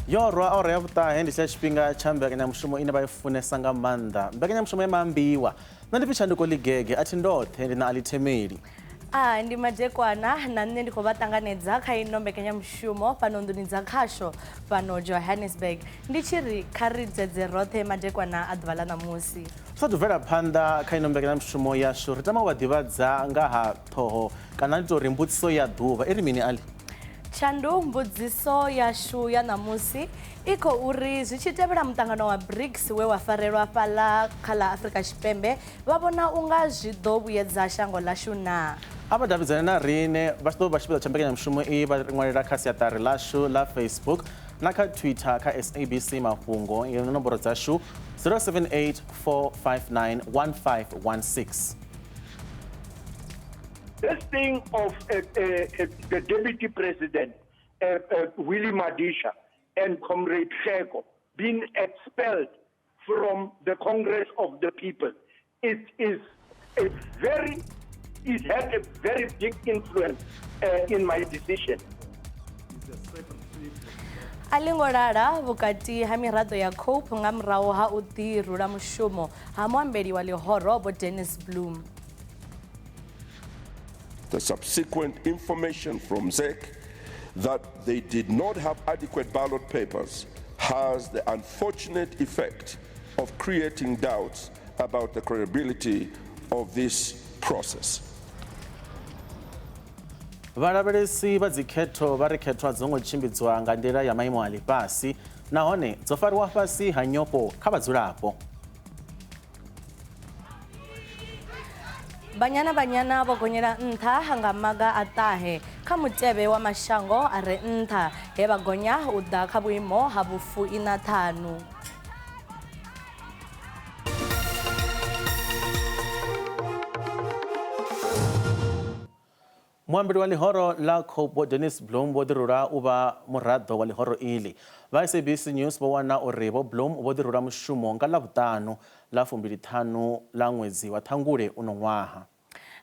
Yo rwa awara ya vhuṱahe ndi tsha tshifhinga tsha mbekanyamushumo ine vha i funesa nga maanḓa, mbekanyamushumo ya maambiwa. Nṋe ndi pfi Tshanduko Ligege, a thi ndoṱhe, ndi na Ali Themeli. A ndi madekwana na nṋe ndi khou vha ṱanganedza kha ino mbekanyamushumo fhano nḓuni dza khasho fhano Johannesburg, ndi tshi ri kha ri dzedze roṱhe madekwana a ḓuvha ḽa ṋamusi. Sa athu bvela phanḓa kha ino mbekanyamushumo yashu, ri tama u vha ḓivhadza nga ha ṱhoho kana ndi tou ri mbudziso ya ḓuvha. I ri mini, Ali? Tshandu, mbudziso yashu ya ṋamusi i khou ri zwi tshi tevhela muṱangano wa BRICS we wa farelwa fhaḽa kha ḽa Afrika Tshipembe, vha vhona u nga zwi ḓo vhuyedza shango ḽashu naa? A vha davhidzane na riṋe vha tshi ḓo vha tshipiḓa tsha mbekanyamushumo iyi vha ri ṅwalela kha siaṱari ḽashu ḽa Facebook na kha Twitter kha SABC Mafhungo, ngeno nomboro dzashu 078 459 1516. This thing of the deputy president, Willie Madisha, and Comrade Hleko being expelled from the Congress of the People, it had a very big influence in my decision. A ḽi ngo lala vhukati ha miraḓo ya COPE nga murahu ha u ḓirula mushumo ha muambeli wa ḽihoro Vho Dennis Bloem. The subsequent information from ZEC that they did not have adequate ballot papers has the unfortunate effect of creating doubts about the credibility of this process. Vhalavhelesi vha dzikhetho vha ri khetho a dzo ngo tshimbidzwa nga nḓila ya maimo a ḽifhasi nahone dzo fariwa fhasi ha nyofho kha vhadzulapo. Banyana Banyana vho gonyela nṱha nga maga a ṱahe kha mutevhe wa mashango a re nṱha, he vha gonya u ḓa kha vhuimo ha vhufuiṋa ṱhanu. Muambeli wa ḽihoro ḽa COPE Vho Dennis Bloem vho ḓirula u vha muraḓo wa ḽihoro iḽi. Vha SABC News vho wana uri Vho Bloem vho ḓirula mushumo nga Ḽavhuṱanu ḽa 25 ḽa ṅwedzi wa Ṱhangule uno ṅwaha.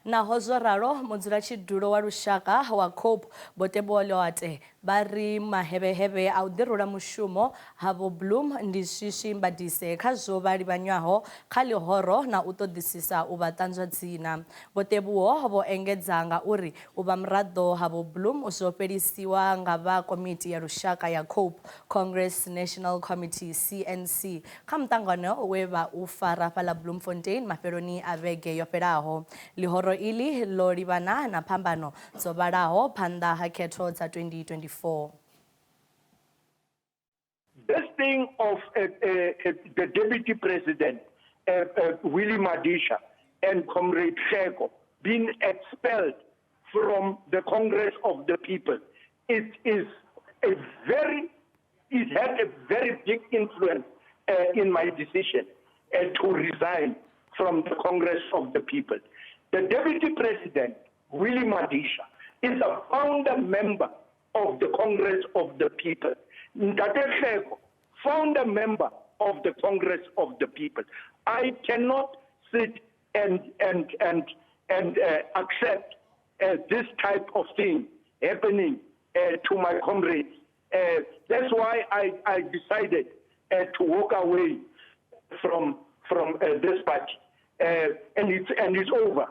Naho zwo ralo, mudzulatshidulo wa lushaka wa COPE Vho Teboho Loate vha ri mahevhehevhe a u ḓirula mushumo ha Vho Bloem ndi swiswi mbadise kha zwo vha livhanywaho kha ḽihoro na u ṱoḓisisa u vha ṱanzwa dzina. Vho Teboho vho engedza nga uri u vha muraḓo ha Vho Bloem zwo fhelisiwa nga vha komiti ya lushaka ya COPE, Congress National Committee, CNC, kha muṱangano we vha u fara fhaḽa Bloemfontein mafheloni a vhege yo fhelaho. Ḽihoro iḽi ḽo livhana na phambano dzo vhalaho phanḓa ha khetho dza 2024. This thing of the deputy president, Willie Madisha, and Comrade Hleko being expelled from the Congress of the People, it had a very big influence in my decision to resign from the Congress of the People. The deputy president, Willie Madisha, is a founder member of the Congress of the People. Ntate Hleko, founder member of the Congress of the People. I cannot sit and accept this type of thing happening to my comrades. That's why I decided to walk away from this party. And it's over.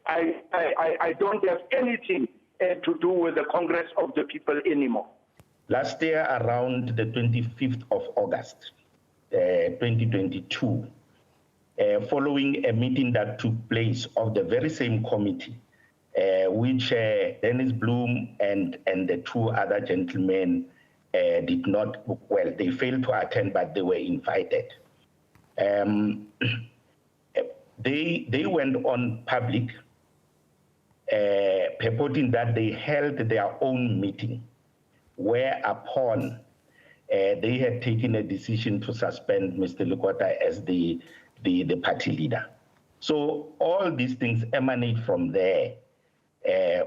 I don't have anything to do with the Congress of the People anymore. Last year, around the 25th of August, 2022, following a meeting that took place of the very same committee, which Dennis Bloem and the two other gentlemen did not, well, they failed to attend, but they were invited. They went on public, purporting that they held their own meeting, whereupon they had taken a decision to suspend Mr. Lekota as the party leader. So all these things emanate from there,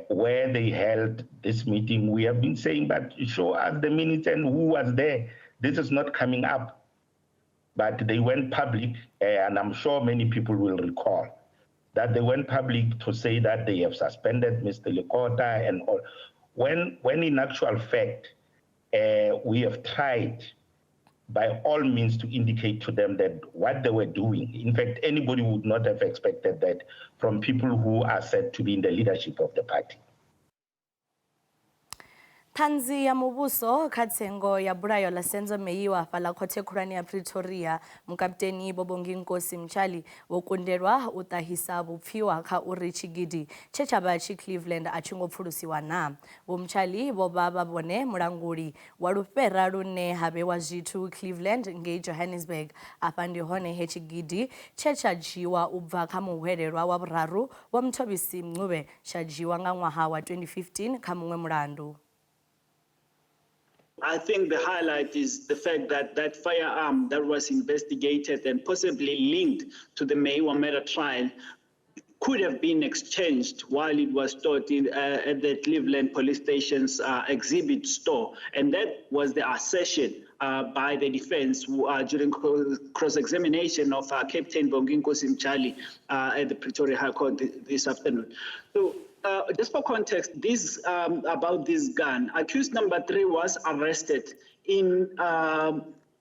where they held this meeting. We have been saying, but show us the minutes and who was there. This is not coming up. But they went public, and I'm sure many people will recall that they went public to say that they have suspended Mr. Lekota and all. When in actual fact, We have tried by all means to indicate to them that what they were doing, in fact, anybody would not have expected that from people who are said to be in the leadership of the party. Ṱhanzi ya muvhuso kha tsengo ya bulayo ḽa Senzo Meyiwa fhaḽa khothe khulwane ya Pretoria, mukaputeni Vho Bonginkosi Mtshali vho kundelwa u ṱahisa vhupfiwa kha uri tshigidi tshe tsha vha tshi Cleveland a tshi ngo pfulusiwa na. Vho Mtshali vho vha vha vhone mulanguli wa lufhera lune ha vhewa zwithu Cleveland ngei Johannesburg. Afha ndi hone he tshigidi tshe tsha dzhiwa u bva kha muhwelelwa wa vhuraru Vho Mthobisi Mncube tsha dzhiwa nga ṅwaha wa 2015 kha muṅwe mulandu. I think the highlight is the fact that that firearm that was investigated and possibly linked to the Meyiwa murder trial could have been exchanged while it was stored at the Cleveland police station's exhibit store. And that was the assertion by the defense during cross-examination of Captain Bonginkosi Mtshali at the Pretoria High Court this afternoon. So, just for context, this about this gun, accused number 3 was arrested in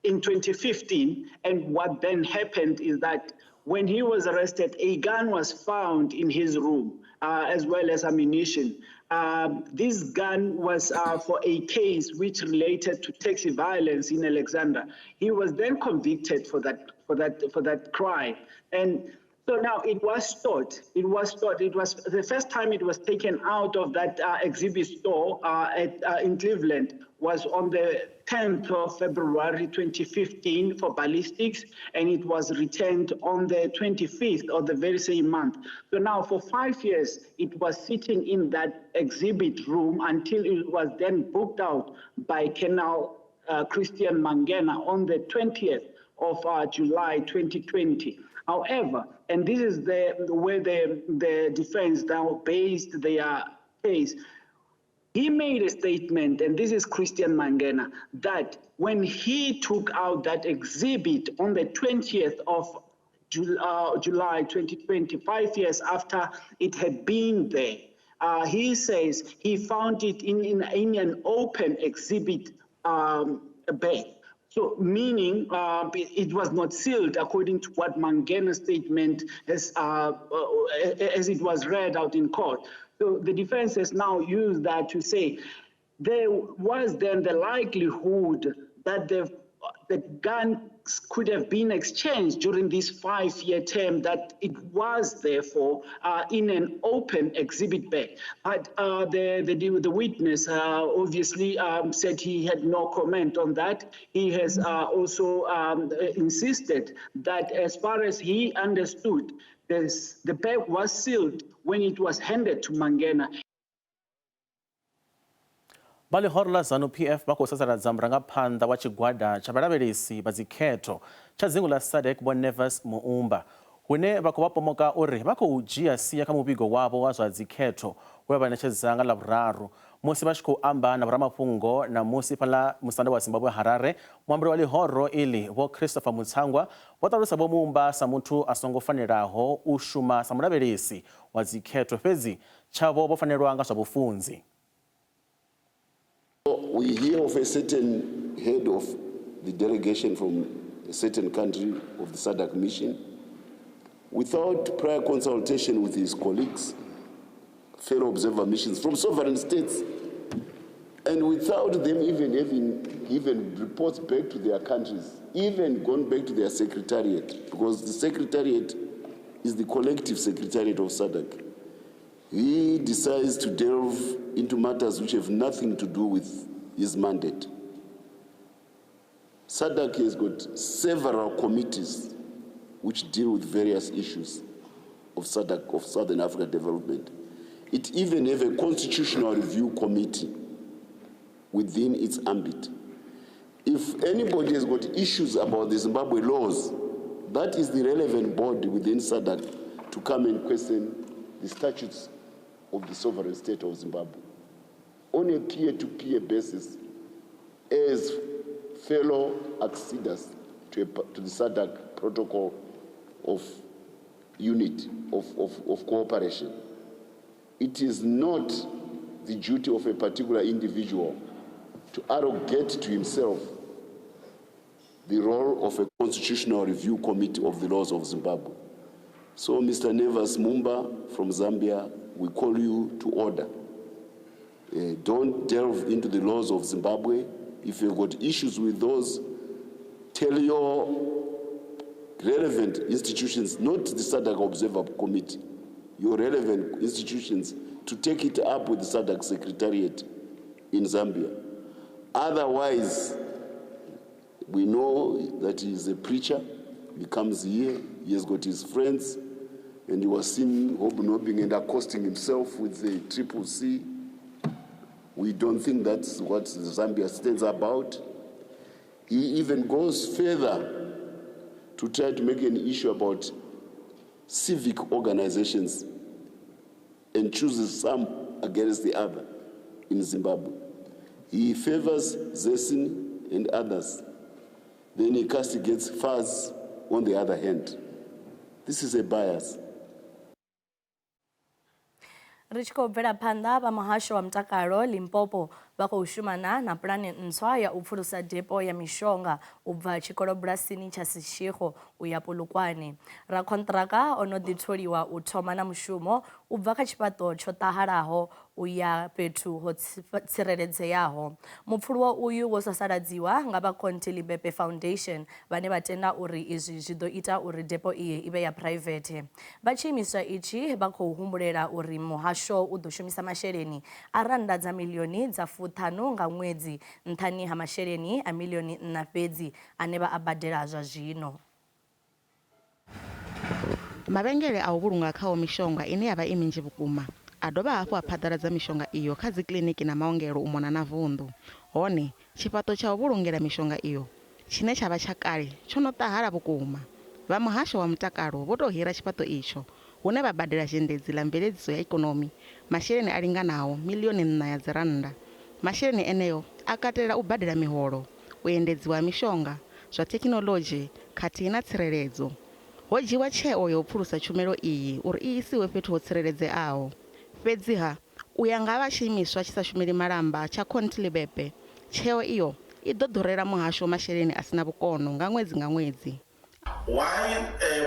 2015, and what then happened is that when he was arrested, a gun was found in his room, as well as ammunition. This gun was for a case which related to taxi violence in Alexandra. He was then convicted for that crime. And so now it was stored. It was stored. It was the first time it was taken out of that exhibit store in Cleveland was on the 10th of February 2015 for ballistics, and it was returned on the 25th of the very same month. So now for 5 years, it was sitting in that exhibit room until it was then booked out by Colonel Christian Mangena on the 20th of July 2020. However, and this is where the defense now based their case, he made a statement, and this is Christian Mangena, that when he took out that exhibit on the 20th of July 2020, 5 years after it had been there, he says he found it in an open exhibit bag. So meaning it was not sealed according to what Mangena's statement as it was read out in court. So the defense has now used that to say there was then the likelihood that the guns could have been exchanged during this 5-year term, that it was therefore in an open exhibit bag. But the witness obviously said he had no comment on that. He has also insisted that as far as he understood, the bag was sealed when it was handed to Mangena. Vha ḽihoro ḽa ZANU-PF vha khou sasaladza murangaphanḓa wa tshigwada tsha vhalavhelesi vha dzikhetho tsha dzingu ḽa SADC Vho Nevers Muumba, hune vha khou vha pomoka uri vha khou dzhia sia kha muvhigo wavho wa zwa dzikhetho we vha ṋetshedza nga Ḽavhuraru. Musi vha tshi khou amba na vhoramafhungo na musi fhaḽa musanda wa Zimbabwe Harare, muambeli wa ḽihoro iḽi Vho Christopher Mutsangwa vho ṱalusa Vho Muumba sa muthu a songo fanelaho u shuma sa mulavhelesi wa dzikhetho, fhedzi tshavho vho fanelwa nga zwa vhufunzi. We hear of a certain head of the delegation from a certain country of the SADC mission, without prior consultation with his colleagues, fellow observer missions from sovereign states, and without them even having given reports back to their countries, even gone back to their secretariat, because the secretariat is the collective secretariat of SADC. He decides to delve into matters which have nothing to do with his mandate. SADC has got several committees which deal with various issues of SADC, of Southern Africa development. It even has a constitutional review committee within its ambit. If anybody has got issues about the Zimbabwe laws, that is the relevant body within SADC to come and question the statutes of the sovereign state of Zimbabwe on a peer-to-peer basis as fellow acceders to the SADC protocol of unit, of cooperation. It is not the duty of a particular individual to arrogate to himself the role of a constitutional review committee of the laws of Zimbabwe. So, Mr. Nevers Mumba from Zambia, we call you to order. Don't delve into the laws of Zimbabwe. If you've got issues with those, tell your relevant institutions, not the SADC Observer Committee, your relevant institutions to take it up with the SADC Secretariat in Zambia. Otherwise, we know that he is a preacher. He comes here, he has got his friends, and he was seen hobnobbing and accosting himself with the Triple C. We don't think that's what Zambia stands about. He even goes further to try to make an issue about civic organizations and chooses some against the other in Zimbabwe. He favors ZESN and others. Then he castigates FAZ on the other hand. This is a bias. Ri tshi khou bvela phanḓa, vha muhasho wa mutakalo Limpopo vha khou shumana na pulane ntswa ya u pfulusa depo ya mishonga u bva tshikolobulasini tsha Seshego u ya Polokwane. Rakhontraka o no ḓi tholiwa u thoma na mushumo u bva kha tshifhaṱo tsho ṱahalaho u ya fhethu ho tsireledzeaho. Mupfuluwo uyu wo sasaladziwa nga vha Conti Lebepe Foundation vhane vha tenda uri izwi zwi ḓo ita uri depo iyi i vhe ya phuraivethe. Vha tshiimiswa itshi vha khou humbulela uri muhasho u ḓo shumisa masheleni a rannda dza miḽioni dza 50 nga ṅwedzi nṱhani ha masheleni a miḽioni 4 fhedzi ane vha a badela zwa zwino. Mavhengele a u vhulunga khao mishonga ine ya vha i minzhi vhukuma a dovha hafhu a phaḓaladza mishonga iyo kha dzikiḽiniki na maongelo u mona na vunḓu. Hone tshifhaṱo tsha u vhulungela mishonga iyo tshine tsha vha tsha kale tsho no ṱahala vhukuma. Vha muhasho wa mutakalo vho tou hira tshifhaṱo itsho hune vha badela zhendedzi ḽa mveledziso ya ikonomi masheleni a linganaho miḽioni 4 ya dzirannda. Masheleni eneo a katela u badela miholo, u endedziwa ha mishonga, zwa thekhinoḽodzhi khathihi na tsireledzo. Ho dzhiwa tsheo ya u pfulusa tshumelo iyi uri i isiwe fhethu ho tsireledzeaho. Fhedziha, u ya nga vha tshiimiswa tshi sa shumeli malamba tsha Conti Lebepe, tsheo iyo i ḓo ḓurela muhasho masheleni a sina vhukono nga ṅwedzi nga ṅwedzi. Why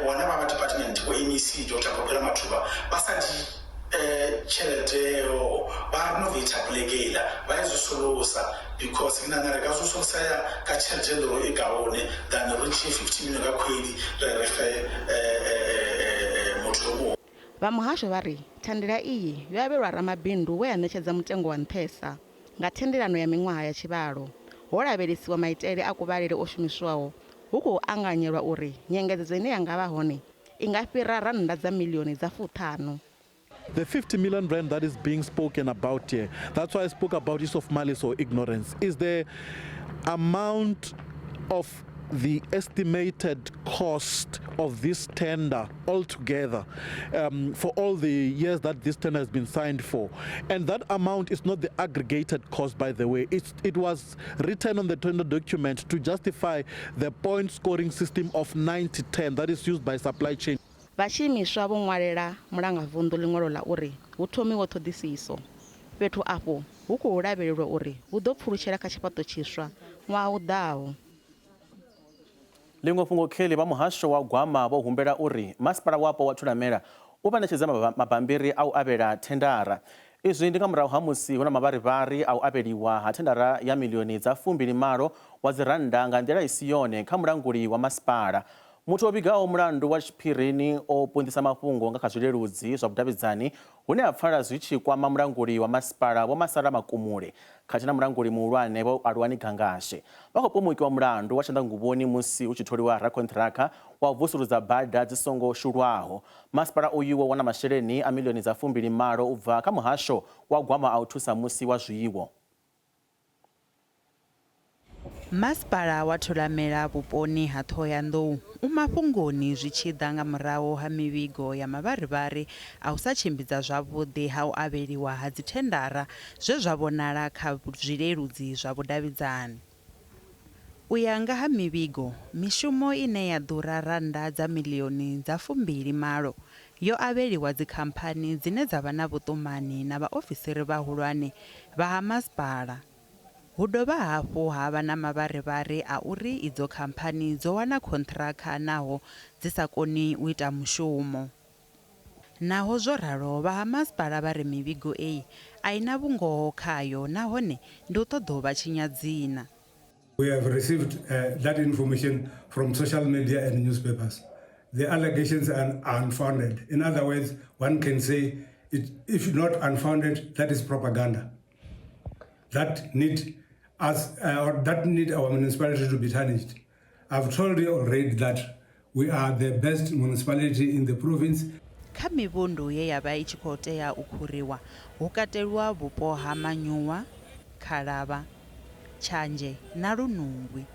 bona ba ba department bo MEC Dr Kopela Mathuba ba sa di tšhelete eo ba renovate poleke ela ba e tsosolosa, because ke nagana re ka tsosolosa ya ka tšhelete e lego e kaone than re ntšhe 50 million ka kgwedi re re fe motho yo mongwe. Vha muhasho vha ri thandela iyi yo avhelwa ramabindu we a ṋetshedza mutengo wa nṱhesa nga thendelano ya miṅwaha ya tshivhalo. Ho lavhelesiwa maitele a kuvhalele o shumiswaho, hu khou anganyelwa uri nyengedzedzo ine ya nga vha hone i nga fhira rannda dza miḽioni dza 50. The 50 million rand that is being spoken about here, that's why I spoke about use of malice or ignorance, is the amount of the estimated cost of this tender altogether for all the years that this tender has been signed for. And that amount is not the aggregated cost, by the way. It was written on the tender document to justify the point scoring system of 90-10 that is used by supply chain. Vha tshiimiswa vho ṅwalela mulangavunḓu ḽiṅwalo ḽa uri hu thomiwe ṱhoḓisiso. Fhethu afho hu khou lavhelelwa uri hu ḓo pfulutshela kha tshifhaṱo tshiswa ṅwaha u ḓaho. Ḽiṅwe fhungo kheli, vha muhasho wa gwama vho humbela uri masipala wapo wa Thulamela u vha ṋetshedza mabambiri a u avhela thendara. Izwi ndi nga murahu ha musi hu na mavharivhari a u avheliwa ha thendara ya miḽioni dza 28 wa dzirannda nga nḓila i si yone kha mulanguli wa masipala. Muthu o vhigaho mulandu wa tshiphirini o punḓisa mafhungo nga kha zwileludzi zwa vhudavhidzani hune ha pfala zwi tshi kwama mulanguli wa masipala Vho Masala Makumule khathihi na mulanguli muhulwane Vho Aluwani Gangashe. Vha khou pomokiwa mulandu wa tshanḓanguvhoni musi hu tshi tholiwa rakhonṱhiraka wa u vusuludza bada dzi songo shulwaho. Masipala uyu wo wana masheleni a miḽioni dza 28 u bva kha muhasho wa gwama a u thusa musi wa zwiwo. Masipala wa Thulamela vhuponi ha Ṱhohoyanḓou u mafhungoni zwi tshi ḓa nga murahu ha mivhigo ya mavharivhari a u sa tshimbidza zwavhuḓi ha u avheliwa ha dzithendara zwe zwa vhonala kha zwileludzi zwa vhudavhidzani. U ya nga ha mivhigo, mishumo ine ya ḓura rannda dza miḽioni dza 28 yo avheliwa dzikhamphani dzine dza vha na vhuṱumani na vhaofisiri vhahulwane vha ha masipala. Hu dovha hafhu ha vha na mavharivhari a uri idzo khamphani dzo wana khonṱhiraka naho dzi sa koni u ita mushumo. Naho zwo ralo, vha ha masipala vha ri mivhigo iyi a i na vhungoho khayo nahone ndi u ṱoḓa u vha tshinya dzina. We have received that information from social media and newspapers. The allegations are unfounded. In other words, one can say, if not unfounded, that is propaganda. That need us, or that need our municipality to be tarnished. I've told you already that we are the best municipality in the province. Kha mivhundu ye ya vha i tshi khou tea u khuriwa hu katelwa vhupo ha Manyuwa, Khalavha, Tshanzhe na Lunungwi.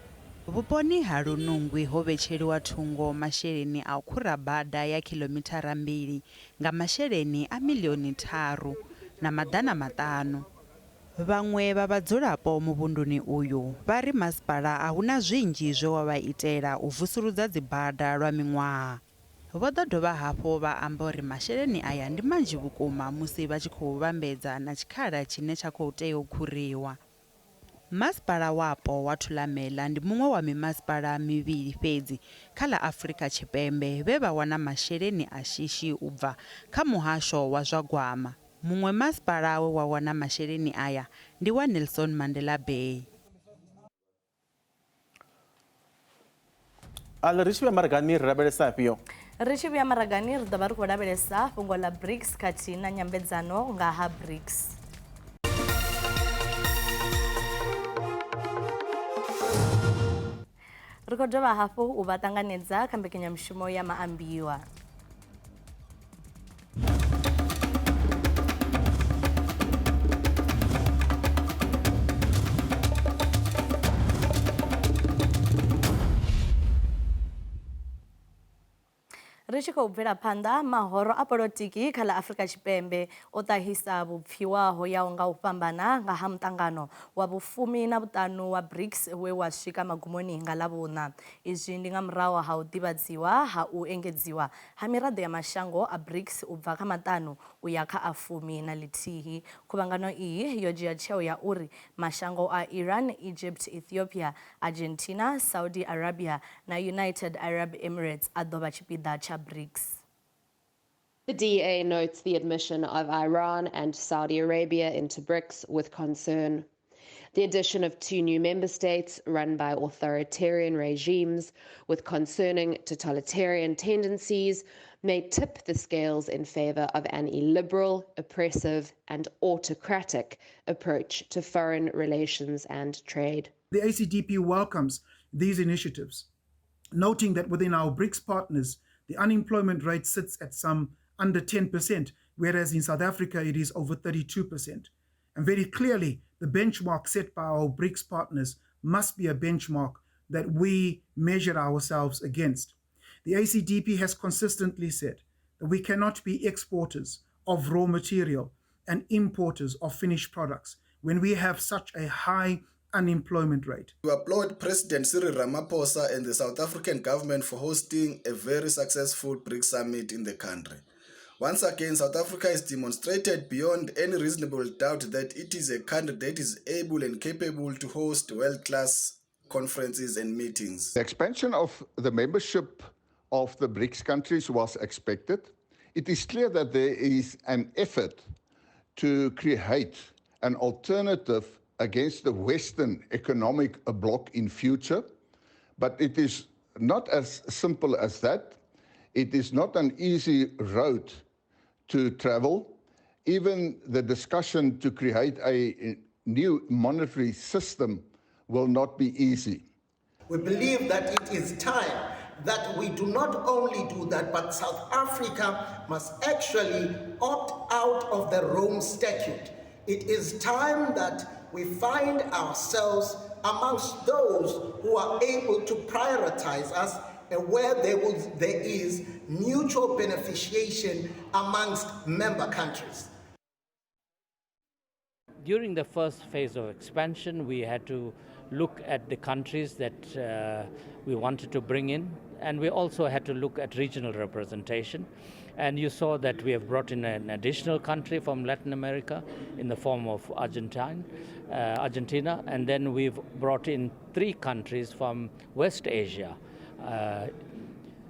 Vhuponi ha Lunungwi ho vhetsheliwa thungo masheleni a u khura bada ya khiḽomithara mbili nga masheleni a miḽioni 3 na 500. Vhaṅwe vha vhadzulapo muvhunduni uyu vha ri masipala a hu na zwinzhi zwe wa vha itela u vusuludza dzibada lwa miṅwaha. Vho ḓo dovha hafhu vha amba uri masheleni aya ndi manzhi vhukuma musi vha tshi khou vhambedza na tshikhala tshine tsha khou tea u khuriwa. Masipala wapo wa Thulamela ndi muṅwe wa mimasipala mivhili fhedzi kha ḽa Afrika Tshipembe vhe vha wana masheleni a shishi u bva kha muhasho wa zwa gwama. Muṅwe masipala we wa wana masheleni aya ndi wa Nelson Mandela Bay. Ale ri tshi vhuya maragani ri lavhelesa afhio? Ri tshi vhuya maragani ri ḓo vha ri khou lavhelesa fhungo ḽa BRICS khathihi na nyambedzano nga ha BRICS. Ri khou dovha hafhu u vha ṱanganedza kha mbekanyamushumo ya maambiwa. Ri tshi khou bvela phanḓa, mahoro a polotiki kha ḽa Afrika Tshipembe o ṱahisa vhupfiwa ho yaho nga u fhambana nga ha muṱangano wa vhufumi na vhuṱanu wa BRICS we wa swika magumoni nga Ḽavhuṋa. Izwi ndi nga murahu ha u ḓivhadziwa ha u engedziwa ha miraḓo ya mashango a BRICS u bva kha maṱanu u ya kha a 11. Khuvhangano iyi yo dzhia tsheo ya uri mashango a Iran, Egypt, Ethiopia, Argentina, Saudi Arabia na United Arab Emirates a ḓo vha tshipiḓa tsha BRICS. The DA notes the admission of Iran and Saudi Arabia into BRICS with concern. The addition of 2 new member states run by authoritarian regimes with concerning totalitarian tendencies may tip the scales in favor of an illiberal, oppressive, and autocratic approach to foreign relations and trade. The ACDP welcomes these initiatives, noting that within our BRICS partners, the unemployment rate sits at some under 10%, whereas in South Africa it is over 32%. And very clearly, the benchmark set by our BRICS partners must be a benchmark that we measure ourselves against. The ACDP has consistently said that we cannot be exporters of raw material and importers of finished products when we have such a high unemployment rate. We applaud President Cyril Ramaphosa and the South African government for hosting a very successful BRICS summit in the country. Once again, South Africa has demonstrated beyond any reasonable doubt that it is a country that is able and capable to host world-class conferences and meetings. The expansion of the membership of the BRICS countries was expected. It is clear that there is an effort to create an alternative against the Western economic bloc in future, but it is not as simple as that. It is not an easy road to travel. Even the discussion to create a new monetary system will not be easy. We believe that it is time that we do not only do that, but South Africa must actually opt out of the Rome Statute. It is time that we find ourselves amongst those who are able to prioritize us and where there is mutual beneficiation amongst member countries. During the first phase of expansion, we had to look at the countries that we wanted to bring in, and we also had to look at regional representation. And you saw that we have brought in an additional country from Latin America in the form of Argentina, and then we've brought in 3 countries from West Asia,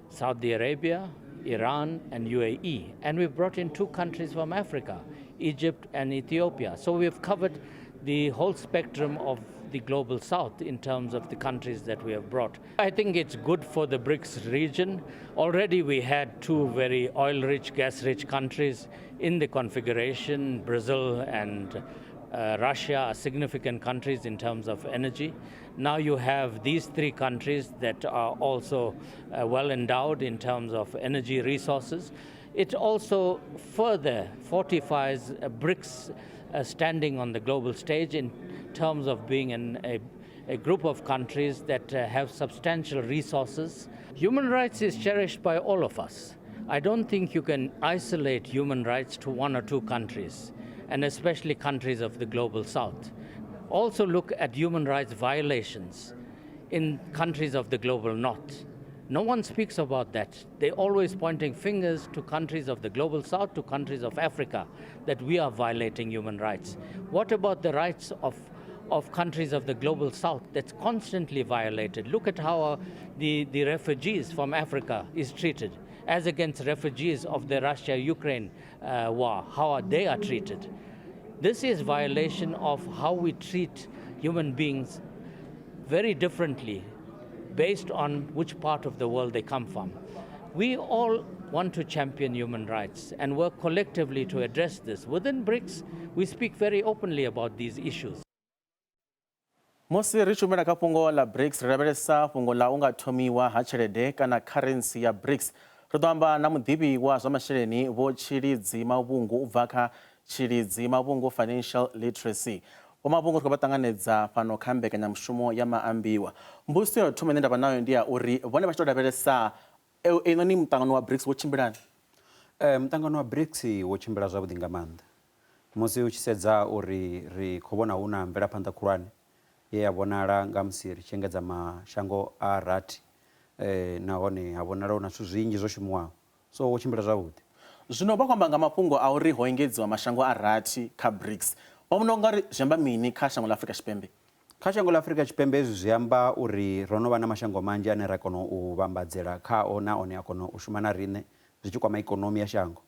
Saudi Arabia, Iran, and UAE. And we've brought in 2 countries from Africa, Egypt and Ethiopia. So we've covered the whole spectrum of the global south in terms of the countries that we have brought. I think it's good for the BRICS region. Already we had 2 very oil-rich, gas-rich countries in the configuration. Brazil and Russia are significant countries in terms of energy. Now you have these 3 countries that are also well endowed in terms of energy resources. It also further fortifies BRICS standing on the global stage in terms of being a group of countries that have substantial resources. Human rights is cherished by all of us. I don't think you can isolate human rights to 1 or 2 countries, and especially countries of the global south. Also look at human rights violations in countries of the global north. No one speaks about that. They're always pointing fingers to countries of the global south, to countries of Africa, that we are violating human rights. What about the rights of countries of the global south that's constantly violated? Look at how the refugees from Africa is treated, as against refugees of the Russia-Ukraine war, how they are treated. This is violation of how we treat human beings very differently based on which part of the world they come from. We all want to champion human rights and work collectively to address this. Within BRICS, we speak very openly about these issues. Musi ri tshi humela kha fhungo ḽa BRICS, ri lavhelesa fhungo ḽa u nga thomiwa ha tshelede kana currency ya BRICS. Ri ḓo amba na muḓivhi wa zwa masheleni Vho Tshilidzi Mavhungu u bva kha Tshilidzi Mavhungu Financial Literacy. Vho Mavhungu ri khou vha ṱanganedza fhano kha mbekanyamushumo ya Maambiwa. Mbudziso ya u thoma ine nda vha nayo ndi ya uri vhone vha tshi tou lavhelesa einoni muṱangano wa BRICS wo tshimbilani? Muṱangano wa BRICS wo tshimbila zwavhuḓi nga maanḓa. Musi u tshi sedza uri ri khou vhona hu na mvelaphanḓa khulwane ye ya vhonala nga musi ri tshi engedza mashango a rathi, nahone ha vhonala hu na zwithu zwinzhi zwo shumiwaho. So wo tshimbila zwavhuḓi. Zwino vha khou amba nga mafhungo a uri ho engedziwa mashango a rathi kha BRICS. Vha vhona ungari zwi amba mini kha shango ḽa Afrika Tshipembe? Kha shango ḽa Afrika Tshipembe hezwi zwi amba uri ro no vha na mashango manzhi ane ra kona u vhambadzela khao na one a kona u shuma na riṋe zwi tshi kwama ikonomi ya shango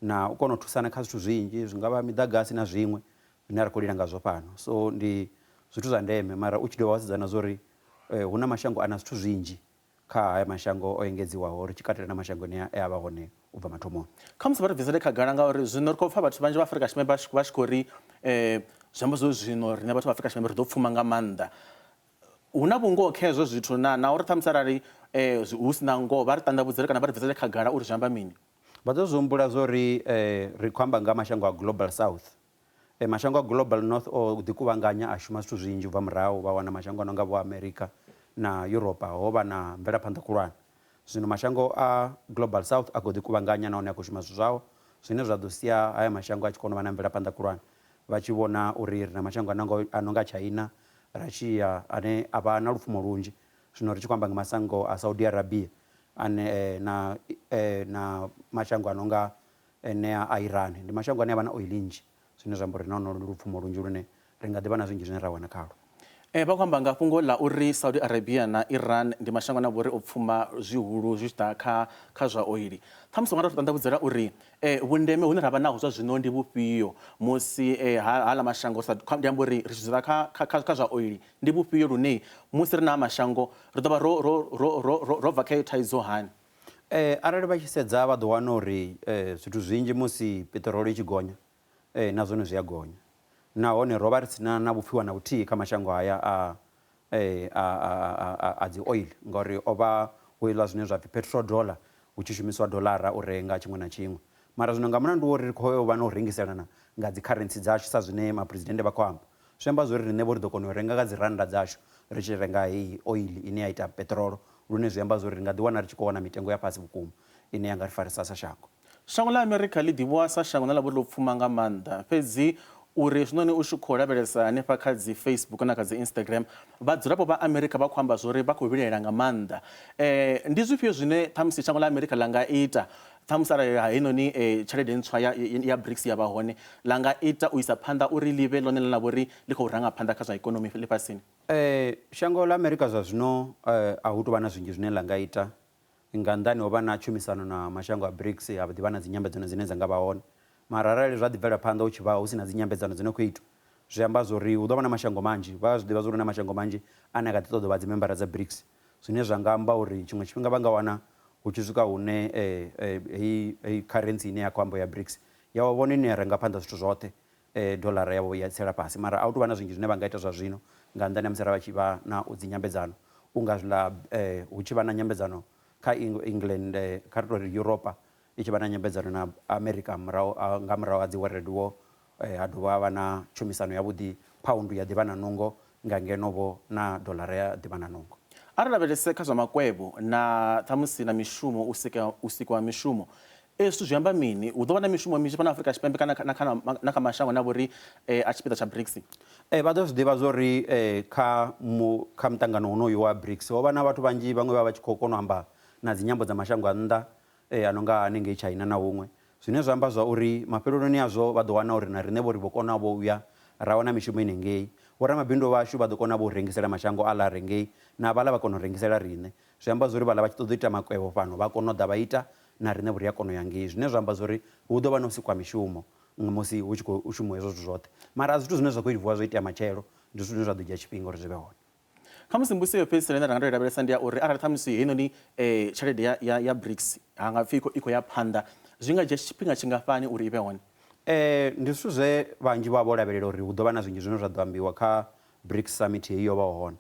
na u kona u thusana kha zwithu zwinzhi, zwi nga vha miḓagasi na zwiṅwe zwine ra khou lila ngazwo fhano. So ndi zwithu zwa ndeme, mara u tshi dovha wa sedza na zwa uri hu na mashango a na zwithu zwinzhi kha haya mashango o engedziwaho ri tshi katela na mashango ane e a vha hone u bva mathomoni. Khamusi vha ri bvisele khagala ngauri zwino ri khou pfa vhathu vhanzhi vha Afrika Tshipembe vha tshi khou ri zwi amba zwo zwino riṋe vhathu vha Afrika Tshipembe ri ḓo pfuma nga maanḓa. Hu na vhungoho kha hezwo zwithu na na uri ṱhamusi arali hu si na ngoho vha ri ṱanḓavhudzele kana vha ri bvisele khagala uri zwi amba mini? Vha ḓo zwi humbula zwo ri ri khou amba nga mashango a Global South. Mashango a Global North o ḓikuvhanganya a shuma zwithu zwinzhi u bva murahu, vha wana mashango a no nga vho Amerika na Yuropa ho vha na mvelaphanḓa khulwane. Zwino mashango a Global South a khou ḓikuvhanganya nahone a khou shuma zwithu zwao zwine zwa ḓo sia haya mashango a tshi kona u vha na mvelaphanḓa khulwane, vha tshi vhona uri ri na mashango a no nga China, Russia ane a vha na lupfumo lunzhi. Zwino ri tshi khou amba nga masango a Saudi Arabia ane na na mashango a no nga enea a Iran, ndi mashango ane a vha na oil nnzhi, zwine zwa amba uri na honolo lupfumo lunzhi lune ri nga ḓi vha na zwinzhi zwine ra wana khalwo. Vha khou amba nga fhungo ḽa uri Saudi Arabia na Iran ndi mashango ane a vha uri o pfuma zwihulu zwi tshi ḓa kha zwa oili. Ṱhamusi u nga tou ṱanḓavhudzela uri vhundeme hune ra vha naho zwa zwino ndi vhufhio musi haḽa mashango, ndi amba uri ri tshi dzula kha zwa oili ndi vhufhio lune musi ri na mashango ri ḓo vha ro bva kha iyo thaidzo hani? Arali vha tshi sedza vha ḓo wana uri zwithu zwinzhi musi peṱirolo i tshi gonya na zwone zwi a gonya. Nahone ro vha ri si na na vhupfiwa na vhuthihi kha mashango haya a a a dzi oil ngauri o vha hu hezwiḽa zwine zwa pfhi petrodollar, hu tshi shumiswa doḽara u renga tshiṅwe na tshiṅwe. Mara zwino nga mulandu wa uri ri khou ya u vha na u rengiselana nga dzi kharentsi dzashu sa zwine maphuresidennde vha khou amba, zwi amba zwa uri riṋe vho ri ḓo kona u renga nga dzi rannda dzashu ri tshi renga heyi oil ine ya ita peṱirolo, lune zwi amba zwa uri ri nga ḓiwana ri tshi khou wana mitengo ya fhasi vhukuma ine ya nga ri farisa sa shango. Shango ḽa Amerika ḽi ḓivhiwa sa shango ḽine ḽa vha uri ḽo pfuma nga maanḓa, fhedzi Uri hezwinoni u tshi khou lavhelesa hanefha kha dzi Facebook na kha dzi Instagram, vhadzulapo vha Amerika vha khou amba zwori vha khou vhilaela nga maanḓa. Ndi zwifhio zwine ṱhamusi shango ḽa Amerika ḽa nga ita, ṱhamusi arali heinoni tshelede ntswa ya, ya BRICS ya vha hone, ḽa nga ita u isa phanḓa uri ḽi vhe ḽone ḽine ḽa vha uri ḽi khou ranga phanḓa kha zwa ikonomi ḽifhasini? Shango ḽa Amerika zwa zwino a hu tou vha na zwinzhi zwine ḽa nga ita. Nga nnḓani ho vha na tshumisano na mashango a BRICS, ha ḓi vha na dzinyambedzano dzine dza nga vha hone. Mara arali zwa ḓi bvela phanḓa hu tshi vha hu si na dzinyambedzano dzi no khou itwa, zwi amba zwa uri hu ḓo vha na mashango manzhi, vha a zwi ḓivha zwa uri hu na mashango manzhi ane a kha ḓi ṱoḓa u vha dzimembara dza BRICS, zwine zwa nga amba uri tshiṅwe tshifhinga vha nga wana hu tshi swika hune heyi heyi kharentsi ine ya khou ambiwa ya BRICS ya vha vhone ine ya ranga phanḓa zwithu zwoṱhe, doḽara yavho ya tsela fhasi. Mara a hu tou vha na zwinzhi zwine vha nga ita zwa zwino nga nnḓani ha musi ra vha tshi vha na dzinyambedzano u nga zwiḽa hu tshi vha na nyambedzano kha England, kha ri tou ri Yuropa i tshi vha na nyambedzano na Amerika murahu nga murahu ha dzi World War ha dovha ha vha na tshumisano yavhuḓi, phaundu ya ḓi vha na nungo nga ngeno vho na doḽara ya ḓi vha na nungo. A ri lavhelese kha zwa makwevho na ṱhamusi na mishumo, u sika u sikwa ha mishumo. Ezwi zwithu zwi amba mini? Hu ḓo vha na mishumo minzhi fhano Afrika Tshipembe kana na kha na kha mashango ane a vha uri a tshipiḓa tsha BRICS? Vha ḓo zwi ḓivha zwa uri kha mu kha muṱangano wonoyu wa BRICS ho vha na vhathu vhanzhi vhaṅwe vha vha tshi khou kona u amba na dzinyambo dza mashango a nnḓa a no nga hanengei China na huṅwe, zwine zwa amba zwa uri mafheleloni azwo vha ḓo wana uri na riṋe vho ri vho kona vho uya ra wana mishumo henengei. Vhoramabindu vhashu vha ḓo kona vho u rengisela mashango aḽa a re ngei na vhaḽa vha kona u rengisela riṋe. Zwi amba zwa uri vhaḽa vha tshi ṱoḓa u ita makwevho fhano vha kona u ḓa vha ita na riṋe vho ri a kona u ya ngei, zwine zwa amba zwa uri hu ḓo vha na u sikwa mishumo musi hu tshi khou shumiwa hezwo zwithu zwoṱhe. Mara a si zwithu zwine zwa khou vuwa zwo itea matshelo, ndi zwithu zwine zwa ḓo dzhia tshifhinga uri zwi vhe hone. Khamusi mbudziso yo fhedzisela ine ra nga tou i lavhelesa ndi ya uri arali ṱhamusi heinoni tshelede ya, ya, ya BRICS ha nga pfhi i khou ya phanḓa, zwi nga dzhia tshifhinga tshingafhani uri i vhe hone? Ndi zwithu zwe vhanzhi vha vha vho lavhelela uri hu ḓo vha na zwinzhi zwine zwa ḓo ambiwa kha BRICS summit heyi yo vhaho hone.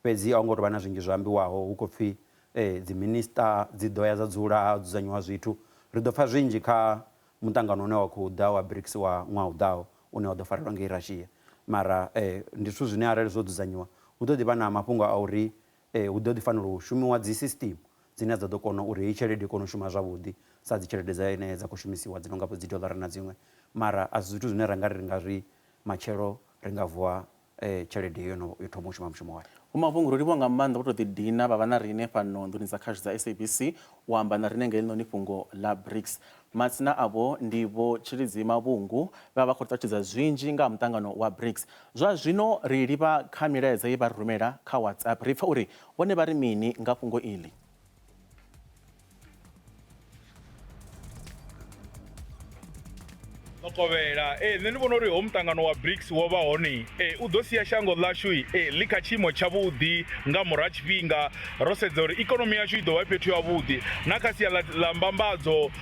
Fhedzi a hu ngo tou vha na zwinzhi zwo ambiwaho, hu khou pfi dziminisiṱa dzi ḓo ya dza dzula ha dzudzanyiwa zwithu. Ri ḓo pfa zwinzhi kha muṱangano une wa khou ḓa wa BRICS wa ṅwaha u ḓaho une wa ḓo farelwa ngei Russia. Mara ndi zwithu zwine arali zwo dzudzanyiwa hu ḓo ḓi vha na mafhungo a uri hu ḓo ḓi fanela u shumiwa dzi system dzine dza ḓo kona uri heyi tshelede i kone u shuma zwavhuḓi sa dzi tshelede dzine dza khou shumisiwa dzi no nga dzi doḽara na dziṅwe. Mara a si zwithu zwine ra nga ri ri nga zwi matshelo ri nga vuwa tshelede yo no yo thoma u shuma mushumo wayo. Vho Mavhungu, ro livhuwa nga maanḓa vho tou ḓidina vha vha na riṋe fhano nḓuni dza khasho dza SABC u amba na riṋe nga heḽinoni fhungo ḽa BRICS. Matsina avho ndi Vho Tshilidzi Mavhungu vhe vha vha khou ri ṱalutshedza zwinzhi nga ha muṱangano wa BRICS. Zwa zwino ri livha kha milaedza ye vha ri rumela kha WhatsApp ri pfe uri vhone vha ri mini nga fhungo iḽi. Ḽo kovhela ee nṋe ndi vhona uri ho muṱangano wa BRICS wo vha hone ee u ḓo sia shango ḽashu ee ḽi kha tshiimo tshavhuḓi nga murahu ha tshifhinga ro sedza uri ikonomi yashu i ḓo vha fhethu havhuḓi na kha sia ḽa mbambadzo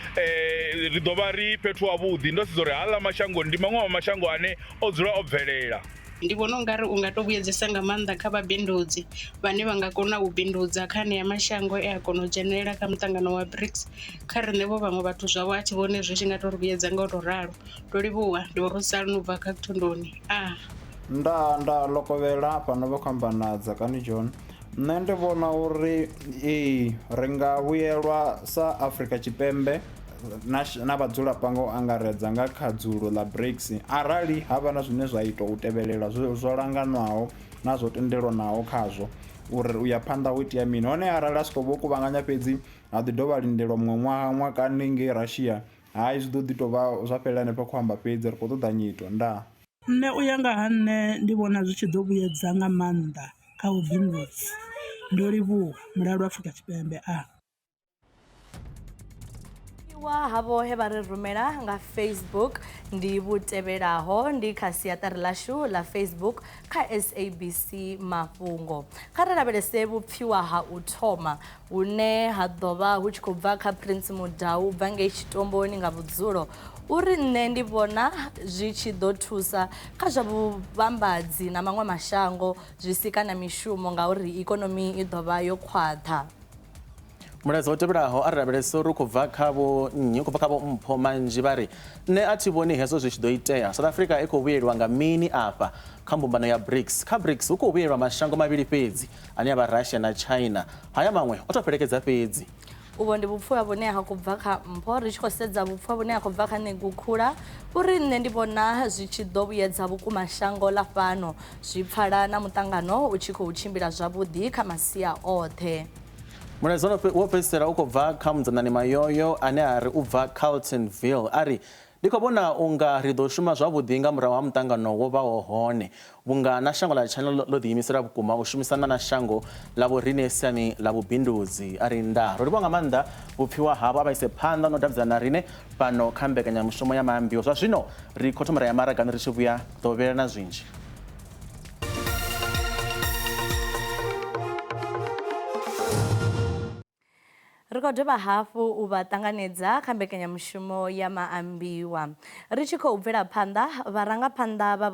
ri ḓo vha ri fhethu havhuḓi ndo sedza uri haaḽa mashango ndi maṅwe a mashango ane o dzula o bvelela. Ndi vhona u nga ri u nga to vhuyedzesa nga maanḓa kha vhabindudzi vhane vha nga kona u bindudza kha anea mashango e a kona u dzhenelela kha muṱangano wa BRICS. Kha riṋe vho vhaṅwe vhathu zwavho a thi vhoni zwi tshi nga to ri vhuyedza nga u to ralo. Ndo livhuwa, ndi Vho Rosaline u bva kha Thondoni. A. Nda nda Ḽokovhela fhano vha khou amba na Dzakani John. Nṋe ndi vhona uri ee ri nga vhuyelwa sa Afrika Tshipembe na, na vhadzulapo nga u angaredza nga kha dzulo ḽa BRICS arali ha vha na zwine zwa itwa u tevhelela zwo langanwaho na zwo tendelwanaho khazwo uri u ya phanḓa hu itea mini. Hone arali a sokou vho kuvhanganya fhedzi ha ḓi dovha lindelwa muṅwe ṅwaha ṅwakani ngei Russia, hai zwi ḓo ḓi tou vha zwa fhelela hanefha khou amba fhedzi ri khou ṱoḓa nyito. Ndaa. Nṋe u ya nga ha nṋe ndi vhona zwi tshi ḓo vhuyedza nga maanḓa kha vhubindudzi. Ndo livhuwa. Mulalo Afrika Tshipembe. A. Wa havho he vha ri rumela nga Facebook ndi vhu tevhelaho ndi kha siaṱari ḽashu ḽa Facebook kha SABC Mafhungo. Kha ri lavhelese vhupfiwa ha u thoma hune ha ḓo vha hu tshi khou bva kha Prince Mudau u bva ngei Tshitomboni nga vhudzulo uri nṋe ndi vhona zwi tshi ḓo thusa kha zwa vhuvhambadzi na maṅwe mashango zwi sika na mishumo ngauri ikonomi i ḓo vha yo khwaṱha. Mulaedza u tevhelaho a ri lavhelese uri u khou bva kha vho nnyi, u khou bva kha vho Mpho Manzhi vha ri nṋe a thi vhoni hezwo zwi tshi ḓo itea. South Africa i khou vhuyelwa nga mini afha kha mbumbano ya BRICS? Kha BRICS hu khou vhuyelwa mashango mavhili fhedzi ane a vha Russia na China. Haya maṅwe o tou fhelekedza fhedzi. Uvho ndi vhupfiwa vhune ha khou bva kha Mpho. Ri tshi khou sedza vhupfiwa vhune ha khou bva kha Ṋegukhula, uri nṋe ndi vhona zwi tshi ḓo vhuyedza vhukuma shango ḽa fhano. Zwi pfala na muṱangano u tshi khou tshimbila zwavhuḓi kha masia oṱhe. Mulaedza wo fhedzisela u khou bva kha Mudzanani Mayoyo ane a ri u bva Carltonville. A ri, Ndi khou vhona u nga ri ḓo shuma zwavhuḓi nga murahu ha muṱangano wo vhaho hone, vhunga na shango ḽa China ḽo ḓiimisela vhukuma u shumisana na shango ḽa vhoriṋe siani ḽa vhubindudzi. A ri, Ndaa. Ro livhuwa nga maanḓa vhupfiwa havho. A vha ise phanḓa na u davhidzana na riṋe fhano kha mbekanyamushumo ya Maambiwa. Zwa zwino ri khou thoma ra ya maragani, ri tshi vhuya ḓo vhela na zwinzhi. Ri khou dovha hafhu u vha ṱanganedza kha mbekanyamushumo ya Maambiwa. Ri tshi khou bvela phanḓa, vharangaphanḓa vha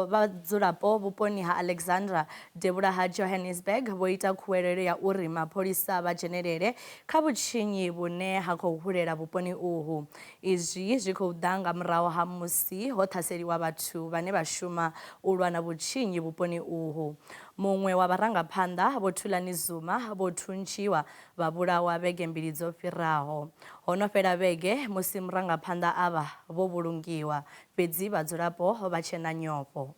vhadzulapo vhuponi ha Alexandra, devhula ha Johannesburg vho ita khuwelelo ya uri mapholisa vha dzhenelele kha vhutshinyi vhune ha khou hulela vhuponi uhu. Izwi zwi khou ḓa nga murahu ha musi ho ṱhaseliwa vhathu vhane vha shuma u lwa na vhutshinyi vhuponi uhu. Muṅwe wa vharangaphanḓa, Vho Thulani Zuma, vho thuntshiwa vha vhulawa vhege mbili dzo fhiraho. Ho no fhela vhege musi murangaphanḓa avha vho vhulungiwa, fhedzi vhadzulapo vha tshe na nyofho.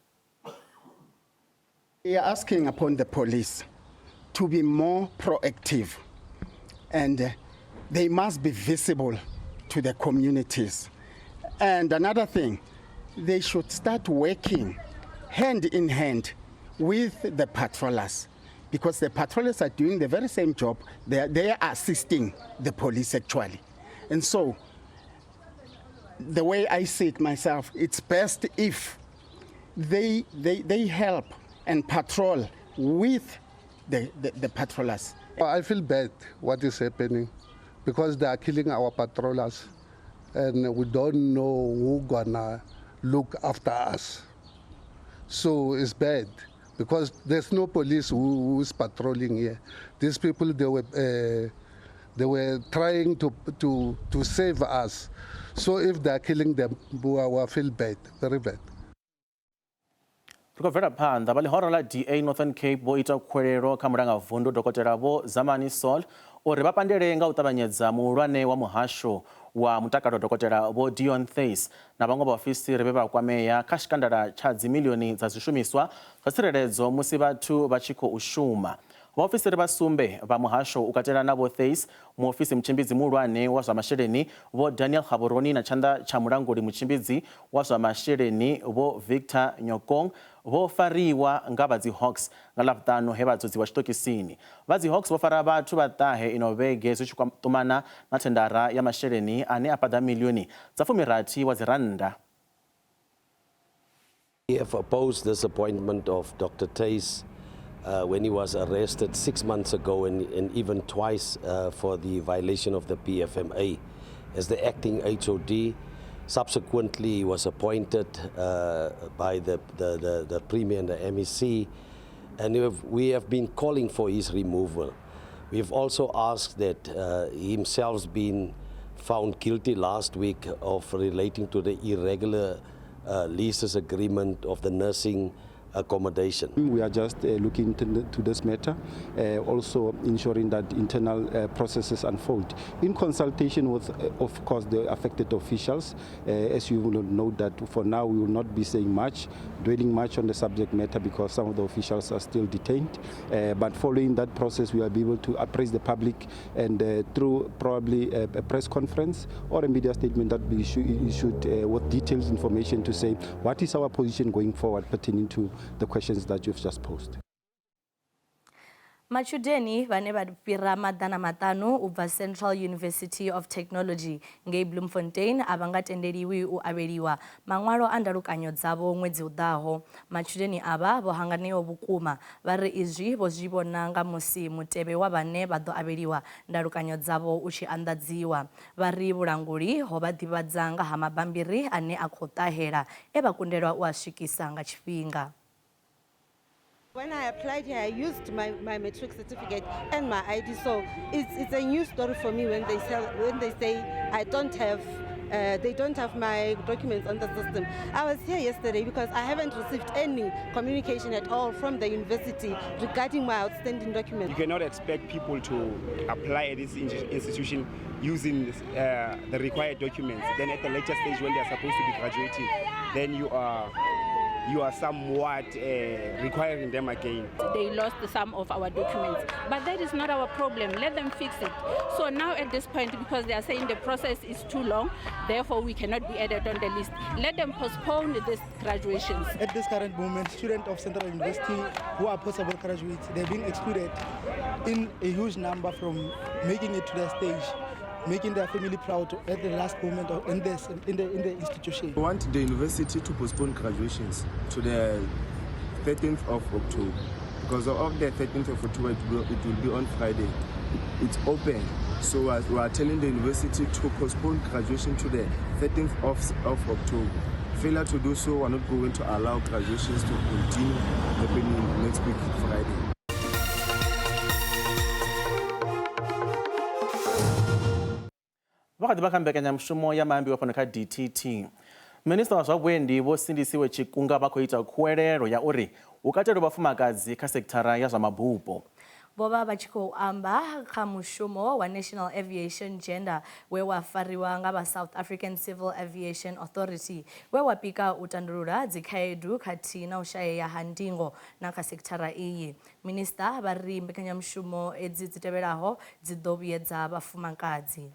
We are asking upon the police to be more proactive and they must be visible to the communities. And another thing, they should start working hand in hand with the patrollers, because the patrollers are doing the very same job. They are assisting the police actually. And so the way I see it myself, it's best if they help and patrol with the patrollers. I feel bad what is happening, because they are killing our patrollers and we don't know who going to look after us. So it's bad, because there's no police who is patrolling here. These people, they were trying to save us. So if they are killing them, we feel bad, very bad. Ri khou bvela phanḓa, vha ḽihoro ḽa DA Northern Cape vho ita khuwelelo kha mulangavundu Dokotela Vho Zamani Saul uri vha pandele nga u ṱavhanyedza muhulwane wa muhasho wa mutakalo Dokotela Vho Deon Theys na vhaṅwe vhaofisiri vhe vha kwamea kha tshikandala tsha dzimilioni dza zwishumiswa zwa tsireledzo musi vhathu vha tshi khou shuma. Vhaofisiri vha sumbe vha muhasho u katela na Vho Theys, muofisi mutshimbidzi muhulwane wa zwa masheleni Vho Daniel Gaborone na tshanḓa tsha mulanguli mutshimbidzi wa zwa masheleni Vho Victor Nyokong vho fariwa nga vha dzi Hawks nga Ḽavhuṱanu he vha dzudziwa tshiṱokisini. Vha dzi Hawks vho fara vhathu vha ṱahe ino vhege zwi tshi ṱumana na thendara ya masheleni ane a paḓa milioni dza 60 wa dzi rannda. We have opposed this appointment of Dr. Theys when he was arrested 6 months ago and even twice for the violation of the PFMA as the acting HOD. Subsequently, he was appointed by the Premier and the MEC, and we have been calling for his removal. We have also asked that he himself been found guilty last week of relating to the irregular leases agreement of the nursing accommodation. We are just looking into this matter, also ensuring that internal processes unfold in consultation with, of course, the affected officials. As you will know that for now we will not be saying much, dwelling much on the subject matter because some of the officials are still detained. But following that process, we will be able to appraise the public and through probably a press conference or a media statement that we issued with detailed information to say what is our position going forward pertaining to the questions that you've just posed. Matshudeni vhane vha fhira maḓana maṱanu u bva Central University of Technology ngei Bloemfontein a vha nga tendeliwi u avheliwa maṅwalo a ndalukanyo dzavho ṅwedzi u ḓaho. Matshudeni avha vho hanganeaho vhukuma vha ri izwi vho zwi vhona nga musi mutevhe wa vhane vha ḓo avheliwa ndalukanyo dzavho u tshi anḓadziwa. Vha ri vhulanguli ho vha ḓivhadza nga ha mabambiri ane a khou ṱahela e vha kundelwa u a swikisa nga tshifhinga. When I applied here, I used my matric certificate and my ID, so it's a new story for me when they say I don't have They don't have my documents on the system. I was here yesterday because I haven't received any communication at all from the university regarding my outstanding documents. You cannot expect people to apply at this institution using the required documents. Then at the later stage when they are supposed to be graduating, then you are somewhat requiring them again. They lost some of our documents, but that is not our problem. Let them fix it. So now at this point, because they are saying the process is too long, therefore we cannot be added on the list. Let them postpone these graduations. At this current moment, students of Central University who are possible graduates, they're being excluded in a huge number from making it to their stage, making their family proud at the last moment of, in the institution. We want the university to postpone graduations to the 13th of October, because of the 13th of October, it will be on Friday. It's open, so we are telling the university to postpone graduation to the 13th of October. Failure to do so, we are not going to allow graduations to continue happening next week, Friday. Vha kha ḓi vha kha mbekanyamushumo ya maambiwa fhano kha DTT. Minista wa zwa vhuendi Vho Sindisiwe Chikunga vha khou ita khuwelelo ya uri hu katelwe vhafumakadzi kha sekithara ya zwa mabupo. Vho vha vha tshi khou amba kha mushumo wa National Aviation Gender we wa fariwa nga vha South African Civil Aviation Authority, we wa pika u tandulula dzikhaedu khathihi na u shayea ha ndingo na kha sekithara iyi. Minista vha ri mbekanyamushumo edzi dzi tevhelaho dzi ḓo vhuyedza vhafumakadzi.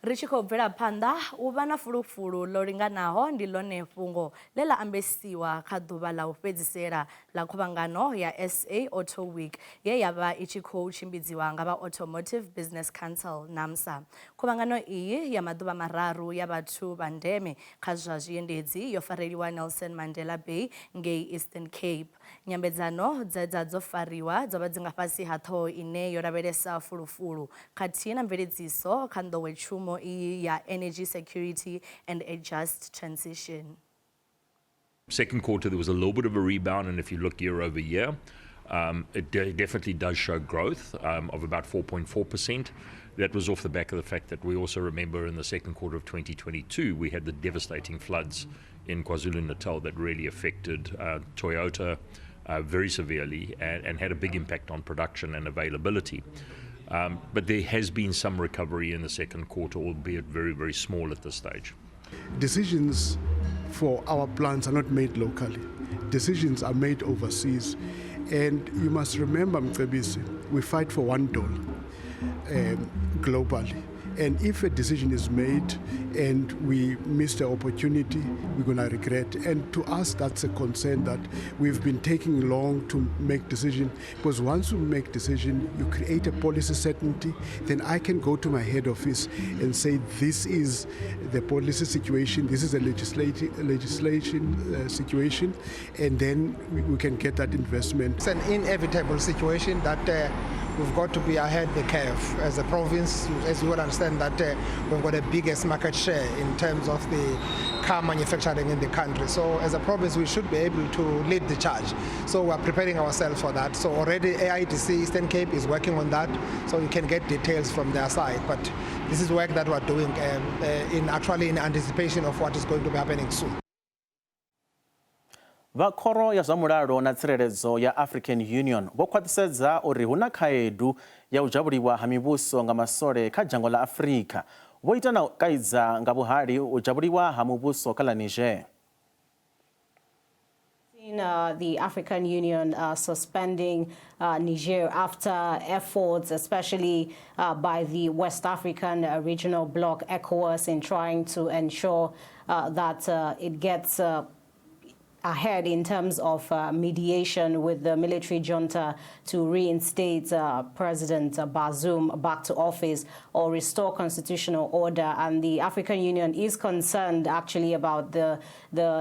Ri tshi khou bvela phanḓa, u vha na fulufulu ḽo linganaho ndi ḽone fhungo ḽe ḽa ambesiwa kha ḓuvha ḽa u fhedzisela ḽa khuvhangano ya SA Auto Week ye ya vha i tshi khou tshimbidziwa nga vha Automotive Business Council NAMSA. Khuvhangano iyi ya maḓuvha mararu ya vhathu vha ndeme kha zwa zwiendedzi yo fareliwa Nelson Mandela Bay ngei Eastern Cape. Nyambedzano dze dza dzo fariwa dzo vha dzi nga fhasi ha ṱhoho ine yo lavhelesa fulufulu khathihi na mveledziso kha nḓowetshumo iyi ya energy security and a just transition. Second quarter, there was a little bit of a rebound, and if you look year over year, it definitely does show growth of about 4.4%. That was off the back of the fact that we also remember in the second quarter of 2022, we had the devastating floods in KwaZulu-Natal that really affected Toyota very severely and had a big impact on production and availability. But there has been some recovery in the second quarter, albeit very, very small at this stage. Decisions for our plants are not made locally. Decisions are made overseas. And you must remember, Mcebisi, we fight for $1 globally. And if a decision is made and we miss the opportunity, we're going to regret. And to us, that's a concern that we've been taking long to make decision, because once you make decision, you create a policy certainty. Then I can go to my head office and say, this is the policy situation, this is a legislation situation, and then we can get that investment. It's an inevitable situation that we've got to be ahead the curve as a province. As you will understand that we've got the biggest market share in terms of the car manufacturing in the country. So as a province, we should be able to lead the charge. So we're preparing ourselves for that. So already AIDC Eastern Cape is working on that, so you can get details from their side. But this is work that we're doing in anticipation of what is going to be happening soon. Vha khoro ya zwa mulalo na tsireledzo ya African Union vho khwaṱhisedza uri hu na khaedu ya u dzhavhuliwa ha mivhuso nga masole kha dzhango ḽa Afrika. Vho ita na u kaidza nga vhuhali u dzhavhuliwa ha muvhuso kha ḽa Niger. The African Union suspending Niger after efforts, especially by the West African regional bloc ECOWAS, in trying to ensure that it gets ahead in terms of mediation with the military junta to reinstate President Bazoum back to office or restore constitutional order. And the African Union is concerned actually about the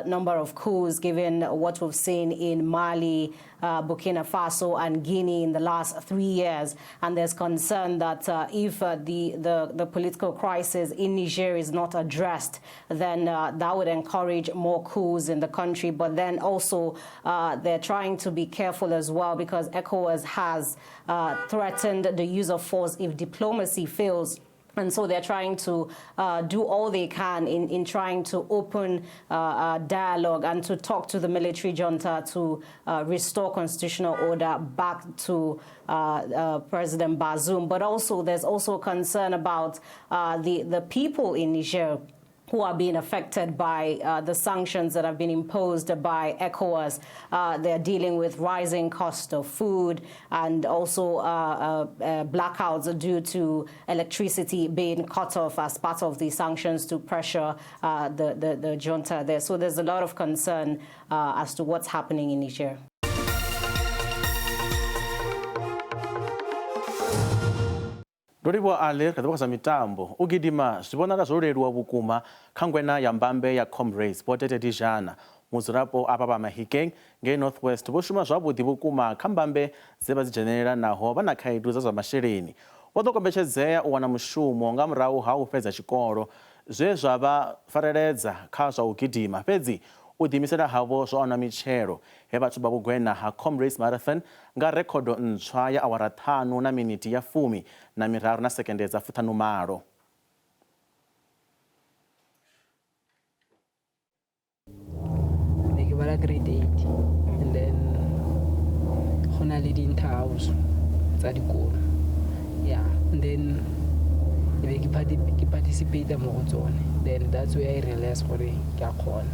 number of coups, given what we've seen in Mali, Burkina Faso and Guinea in the last 3 years. And there's concern that if the political crisis in Niger is not addressed, then that would encourage more coups in the country. But then also they're trying to be careful as well, because ECOWAS has threatened the use of force if diplomacy fails. And so they're trying to do all they can in trying to open dialogue and to talk to the military junta to restore constitutional order back to President Bazoum. But also there's also concern about the people in Niger who are being affected by the sanctions that have been imposed by ECOWAS. They're dealing with rising cost of food and also blackouts due to electricity being cut off as part of the sanctions to pressure the junta there. So there's a lot of concern as to what's happening in Niger. Ndo livhuwa Ale kha ḓivha zwa mitambo. U gidima zwi vhonala zwo leluwa vhukuma kha ngwena ya mbambe ya Comrades Vho Tete Dijana. Mudzulapo avha vha Mahikeng ngei North West vho shuma zwavhuḓi vhukuma kha mbambe dze vha dzi dzhenelela naho vha na khaedu dza zwa masheleni. Vho ḓo kombetshedzea u wana mushumo nga murahu ha u fhedza tshikolo, zwe zwa vha fareledza kha zwa u gidima, fhedzi u ḓiimisela havho zwo aṋwa mitshelo he vha thuba vhugwena ha Comrades Marathon nga rekhodo ntswa ya awara ṱhanu na miniti ya fumi na miraru na sekende dza fuṱhanumalo. Ne ke bala grade 8 and then go na le di-inter-house tsa dikolo, yeah, and then e be ke participate mo go tsone. Then that's where I realize gore ke a kgona.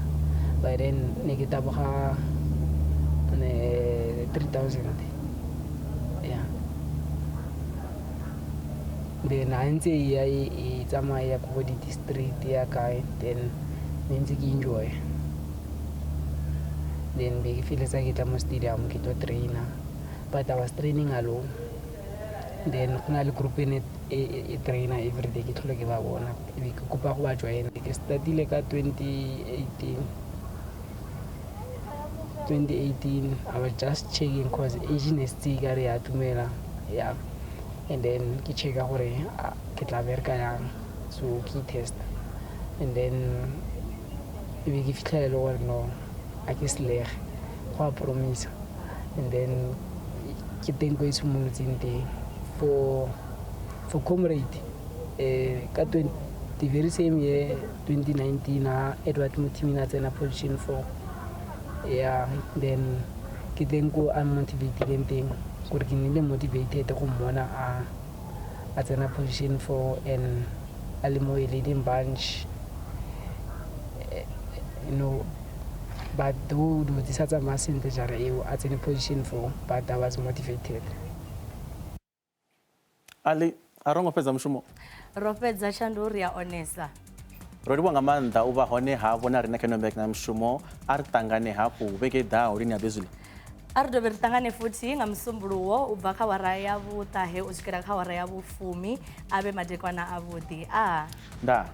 By then ne ke taboga 3000, yeah. Then ha ntse e ya e tsamaya ko go di-district ya kae, then ne ntse ke enjoy. Then be ke feletsa ke tla mo stadium ke tlo trainer, but I was training alone. Then go na le group e ne e trainer everyday, ke tlhole ke ba bona, e be ke kopa go ba join. Ke startile ka 2018. I was just checking cause age ne se ka re ya tumela, yeah. And then ke checka gore ke tla bereka yang, so ke test. And then e be ke fitlhela e le gore no, a ke selege, go a promise. And then ke teng ko e simolotseng teng. For Comrade, ka the very same year 2019 ha Edward Mutimina tsena position 4, yeah. Then ke teng ko a motivatileng teng, gore ke nnile motivated go mmona a tsena position 4 and a le mo leading bunch, you know. But though dilo di sa tsamaya sentle jara eo a tsene position 4, but I was motivated. Ali, a ro ngo fhedza mushumo? Ro fhedza tshandu ri a onesa. Ro livhuwa nga maanḓa u vha hone havho na riṋe kha ino mbekanyamushumo. A ri ṱangane hafhu vhege i ḓaho lini habe zwiḽa. A ri dovhe ri ṱangane futhi nga Musumbuluwo u bva kha awara ya vhuṱahe u swikela kha awara ya vhufumi. A vhe madekwana avhuḓi. A ndaa.